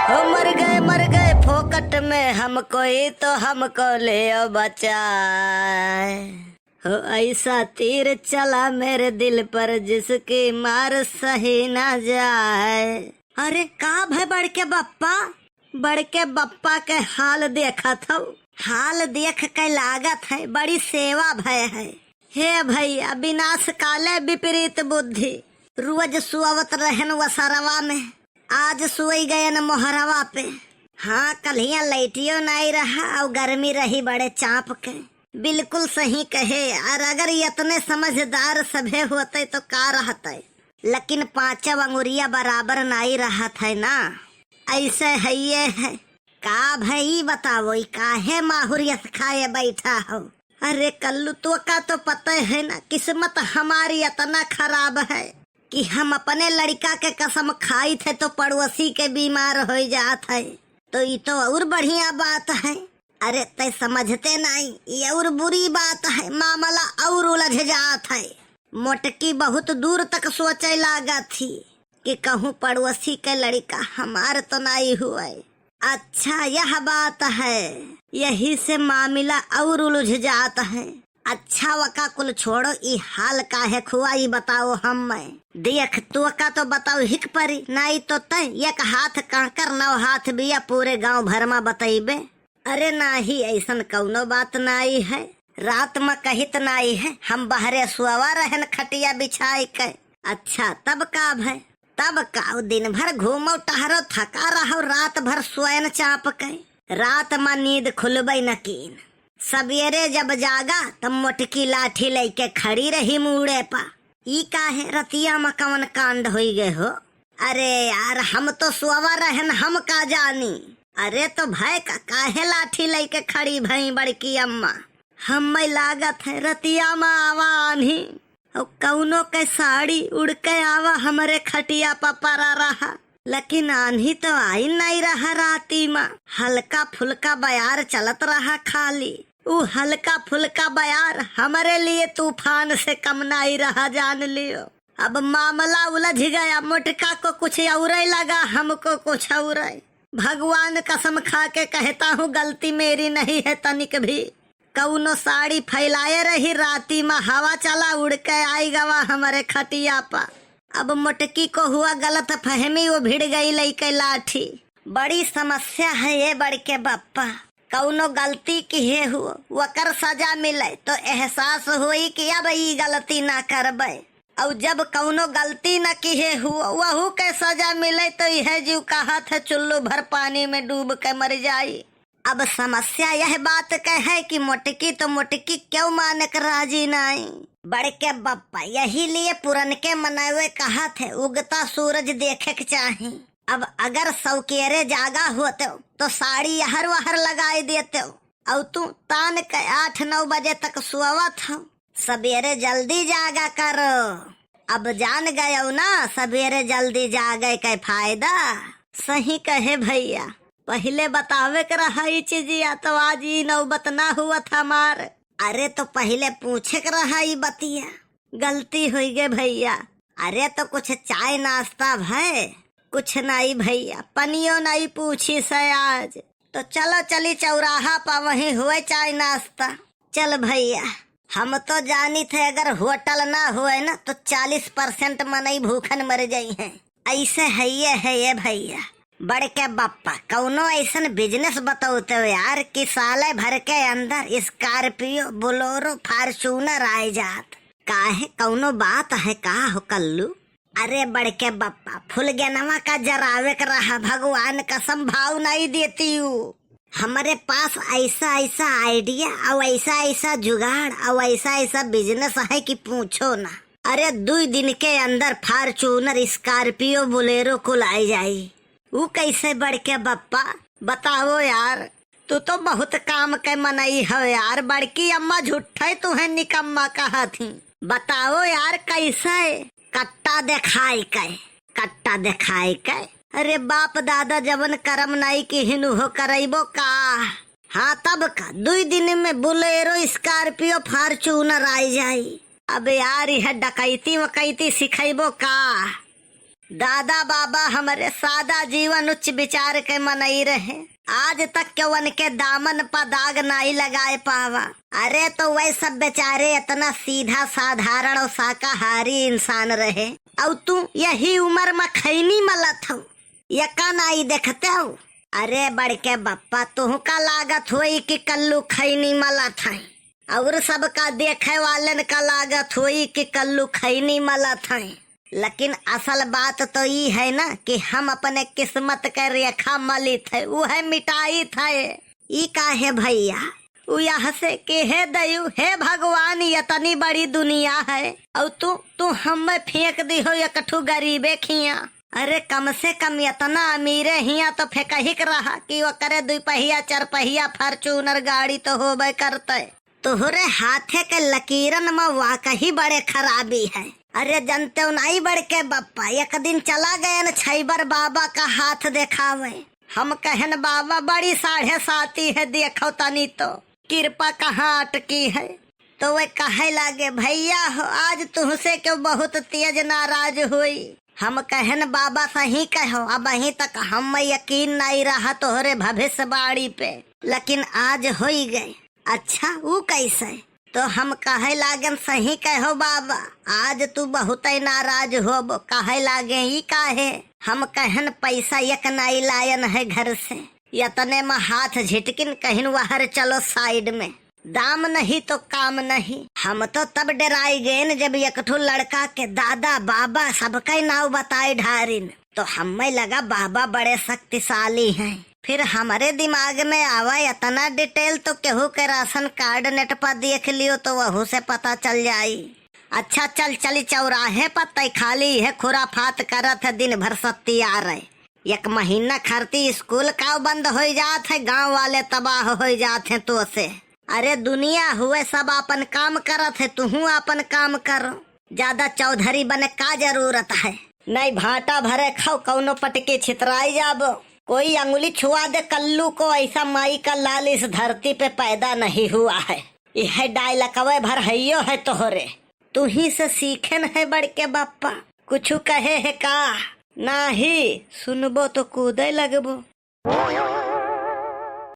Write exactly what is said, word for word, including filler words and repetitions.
हो मर गए, मर गए फोकट में हम, कोई तो हमको ले बचाए। हो ऐसा तीर चला मेरे दिल पर, जिसकी मार सही ना जाए। अरे का भय बड़के बप्पा, बड़के बप्पा के हाल देखत हौ। हाल देख के लागत है बड़ी सेवा भय है। हे भैया, विनाश काले विपरीत बुद्धि। रोज सुअवत रहन वसरवा में, आज सुई गयन मोहरवा पे। हाँ, कल्हिया लइटियो नाई रहा और गर्मी रही बड़े चाँप के। बिल्कुल सही कहे यार, अगर यतने समझदार सभे होते तो का रहते, लेकिन पाँचव अंगुरिया बराबर नाई रहत है ना, ऐसे हइये है। का भई बतावो, ई काहे माहुरियत खाए बैठा हो? अरे कल्लू, तोका तो पता है ना, किस्मत हमारी इतना खराब है कि हम अपने लड़का के कसम खाइत है तो पड़ोसी के बीमार होइ जात है, तो ई तो और बढ़िया बात है। अरे तै समझते नाई, ई और बुरी बात है, मामला और उलझ जात है। मोटकी बहुत दूर तक सोचे लागत थी कि कहूँ पड़ोसी के लड़का हमार तो नाई हुए। अच्छा, यह बात है, यही से मामला और उलझ जात है। अच्छा, वका कुल छोड़ो, ई हाल काहे खुआ, ई बताओ हम्मे। देख, तोका तो बताओ हिक परी, नाई तो तै एक हाथ कांकर नौ हाथ बिया, पूरे गांव भर मा बतइबे। अरे नाही, ऐसन कौनो बात नाई है। रात मा कहित नाई है, हम बहरे सोवा रहन खटिया बिछाई के। अच्छा, तब का भय? तब का, दिन भर घूमो टहरो, थका रहो, रात भर सोयन चाँप के। रात मा नींद खुलबे न कीन। सबेरे जब जागा, तब मोटकी लाठी लइके खड़ी रही मूड़े पा। ई काहे, रतिया मा कवन कांड होई गए हो? अरे यार, हम तो सोवा रहन, हम का जानी। अरे तो भय का, काहे लाठी लइके खड़ी भई बड़की अम्मा? हम्मे लागत है रतिया मा आवा आन्ही, और कौनो के साड़ी उड़ के आवा हमरे खटिया पा परा रहा। लेकिन आन्ही तो आई नाई रहा राती मा, हल्का फुल्का बयार चलत रहा खाली। उ हल्का फुल्का बयार हमरे लिए तूफान से कम नाई रहा, जान लियो। अब मामला उलझ गया, मोटका को कुछ औरे लगा, हमको कुछ औरे। भगवान कसम खा के कहता हूँ, गलती मेरी नहीं है तनिक भी। कौनो साड़ी फैलाए रही, राती मा हवा चला, उड़ के आई गवा हमरे खटिया पा। अब मोटकी को हुआ गलत फहमी, वो भिड़ गई लइके लाठी। बड़ी समस्या है ये बड़के बप्पा। कौनो गलती किहे हुओ, वकर सजा मिले तो एहसास होई कि अब ई गलती ना करबे। और जब कौनो गलती न किहे हुओ, वहू के सजा मिले तो यह जीव कहत है चुल्लू भर पानी में डूब के मर जाई। अब समस्या यह बात के है कि मोटकी तो मोटकी क्यों माने के राजी नाई। बड़के बप्पा यही लिए पुरनके मनवे कहत है, उगता सूरज देखे के चाही। अब अगर सौकेरे जागा होते तो साड़ी यहर वहर लगाए देते, और तू तान के आठ नौ बजे तक सोवत हो। सबेरे जल्दी जागा करो। अब जान गयो ना सबेरे जल्दी जागे के फायदा। सही कहे भैया, पहिले बतावे के रहा ई चीजिया, तो आज ई नौबत ना हुवत हमार। अरे तो पहिले पूछे के रहा ई बतिया, गलती होई गे भैया। अरे तो कुछ चाय नाश्ता भय? कुछ नाई भैया, पनियो नाई पूछी से आज। तो चलो चली चौराहा पा, वहीं हुए चाय नाश्ता। चल भैया, हम तो जानी थे अगर होटल ना होए ना तो चालीस परसेंट मनई भूखन मर जाई हैं। ऐसे है ये, है ये भैया। बड़के बप्पा, कौनो ऐसन बिजनेस बतौते हो यार कि साले भर के अंदर स्कॉर्पियो, बोलेरो, फॉर्च्यूनर आए जात। काहे, कौनो बात है का हो कल्लू? अरे बड़के बप्पा, फुलगेनवा का जरावे के रहा, भगवान कसम भाव नहीं देती हूँ। हमरे पास ऐसा ऐसा आइडिया और ऐसा ऐसा जुगाड़ और ऐसा ऐसा बिजनेस है कि पूछो ना। अरे दुई दिन के अंदर फॉर्च्यूनर, स्कॉर्पियो, बोलेरो कुल आई जाई। ऊ कैसे बड़के बप्पा? बताओ यार, तू तो बहुत काम के मनई हो यार। बड़की अम्मा झूठे तुहे निकम्मा कहत ही। बताओ यार कैसे? कट्टा देखाई के, कट्टा देखाई के। अरे बाप दादा जवन करम नाई किहिन उहो करैबो का? हाँ तब का, दुई दिन में बोलेरो, स्कॉर्पियो, फॉर्च्यूनर आई जाई। अब यार यह डकैती वकैती सिखैबो का? दादा बाबा हमरे सादा जीवन उच्च विचार के मनई रहे। आज तक के उनके दामन प दाग नाई लगाए पावा। अरे तो वह सब बेचारे इतना सीधा साधारण और शाकाहारी इंसान रहे, और तू यही उम्र में खैनी मलत हो, यका नाई देखते हो? अरे बड़के बप्पा, तुहका लागत होई कि कल्लू खैनी मलत है, और सबका देखे वालन का लागत होई कि कल्लू खैनी मलत है, लेकिन असल बात तो ई है ना कि हम अपने किस्मत के रेखा मलित है, उहे मिटाइत है। ई काहे भैया? उ यह से कि हे दयु, हे भगवान, यतनी बड़ी दुनिया है, और तू, तू हमें फेंक दिहो एकठू गरीबे खिया। अरे कम से कम यतना अमीरे हिया तो फेंकही के रहा कि ओकरे दुई पहिया, चार पहिया, Fortuner गाड़ी तो होबे करते। तोहरे हाथे के लकीरन में वाकई बड़े खराबी है। अरे जनते नाई बड़के बप्पा, एक दिन चला गयन छैबर बाबा का हाथ देखावे। हम कहन, बाबा बड़ी साढ़े साती है, देखो तनी तो कृपा कहाँ अटकी है। तो वे कहे लागे, भैया हो, आज तुहसे क्यों बहुत तेज नाराज होई। हम कहन, बाबा सही कहो, अबहीं तक हम यकीन नाई रहा तोहरे भविष्यवाणी पे, लेकिन आज होई गए। अच्छा, ऊ कैसे? तो हम कहे लागन, सही कहो बाबा, आज तू बहुत ही नाराज होबो। कहे लागे, ई काहे? हम कहन, पैसा एक नाई लायन है घर से। यतने में हाथ झिटकिन कहिन, वहर चलो side में, दाम नहीं तो काम नहीं। हम तो तब डराई गएन जब एक ठो लड़का के दादा बाबा सबका नाव बताए ढारिन। तो हमें लगा बाबा बड़े शक्तिशाली हैं। फिर हमरे दिमाग में आवा इतना detail तो केहू के राशन कार्ड net पर देख लियो तो वहू से पता चल जाई। अच्छा चल चली चौराहे पर, तय खाली है खुराफात करत है, दिन भर सत्ती आ रहे। एक महीना खरती स्कूल का बंद होई जात है, गांव वाले तबाह होई जात हैं तो से। अरे दुनिया हुए सब आपन काम करत है, तुहू आपन काम करो। ज्यादा चौधरी बने का जरूरत है? नहीं भाटा भरे खाओ, कौनो पटके छितराई जाबो। कोई अंगुली छुआ दे कल्लू को, ऐसा माई का लाल इस धरती पे पैदा नहीं हुआ है। यह डायलकवे भर हइयो है तोहरे। तुही से सीखेन है बड़के बप्पा, कुछु कहे है का? नाही सुनबो तो कूदे लगबो।